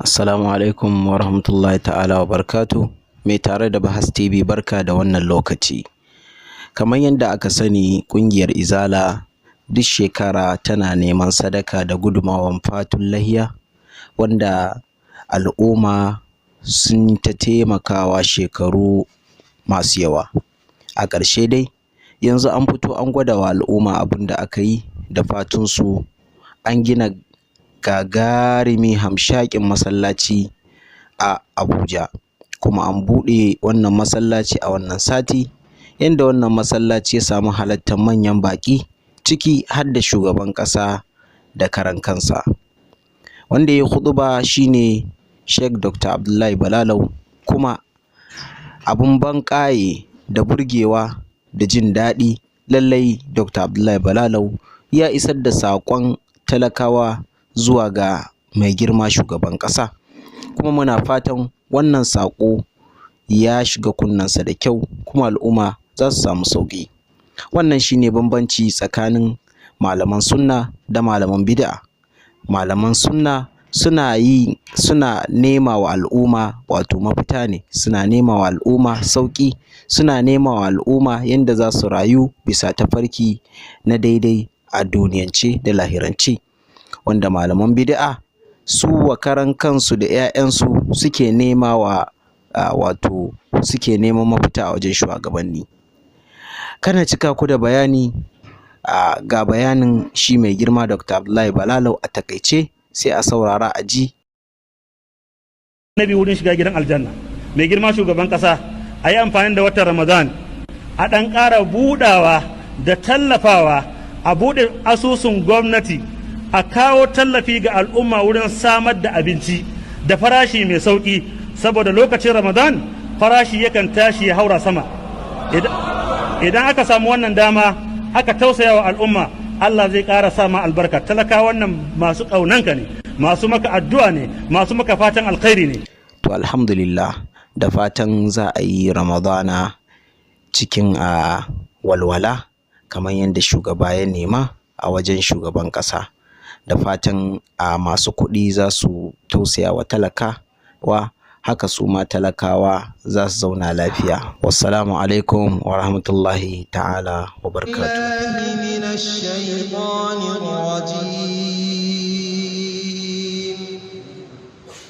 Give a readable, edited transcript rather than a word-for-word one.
Assalamu alaikum wa rahmatullahi ta'ala wa barkatu. Mai tare da Bahas TV, barka da wannan lokaci. Kamar yadda aka sani, ƙungiyar Izala duk shekara tana neman sadaka da gudumawan fatun lahiya, wanda al'umma sun ta taimakawa shekaru masu yawa. A ƙarshe dai yanzu an fito an gwada wa al'umma abin da aka yi da fatunsu. An gina gagarumi hamshaƙin masallaci a Abuja, kuma an buɗe wannan masallaci a wannan sati, yanda wannan masallaci ya samu halartar manyan baƙi, ciki har da shugaban ƙasa da karan kansa. Wanda ya yi huɗuba shine Sheikh Dr. Abdullahi Balalau. Kuma abun ban ƙaye da burgewa da jin daɗi, lallai Dr. Abdullahi Balalau ya isar da saƙon talakawa zuwa ga mai girma shugaban ƙasa, kuma muna fatan wannan saƙo ya shiga kunnensa da kyau, kuma al'umma za su samu sauƙi. Wannan shine bambanci tsakanin malaman sunna da malaman bid'a. Malaman sunna suna yi, suna nema wa al'umma wato mafita ne, suna nema wa al'umma sauƙi, suna nema wa al'umma yanda za su rayu bisa tafarki na daidai a duniyance da lahirance, wanda malaman bid'a su wa karan kansu da 'ya'yansu suke nema wa, wato suke neman mafita a wajen shugabanni. Kana cika ku da bayani, ga bayanin shi mai girma Dr. Abdullahi Balalau a takaice, sai a saurara a ji. Nabi wurin shiga gidan aljanna. Mai girma shugaban kasa, a yi amfani da watan Ramadan a ɗan ƙara buɗawa da tallafawa, a buɗe asusun gwamnati, a kawo tallafi ga al'umma wurin samar da abinci da farashi mai sauƙi, saboda lokacin Ramadan farashi yakan tashi ya haura sama. Idan aka samu wannan dama aka tausaya wa al'umma, Allah zai ƙara sa ma albarka. Talaka wannan masu ƙaunanka ne, masu maka addu'a ne, masu maka fatan alkhairi ne. To, alhamdulillah, da fatan za a yi Ramadana cikin a walwala kamar yadda shugaba ya nema a wajen shugaban ƙasa, da fatan a masu kuɗi za su tausaya wa talaka wa, haka su ma talakawa za su zauna lafiya. Wassalamu alaikum wa rahmatullahi ta'ala wa barakatuh. بالله من الشيطان الرجيم.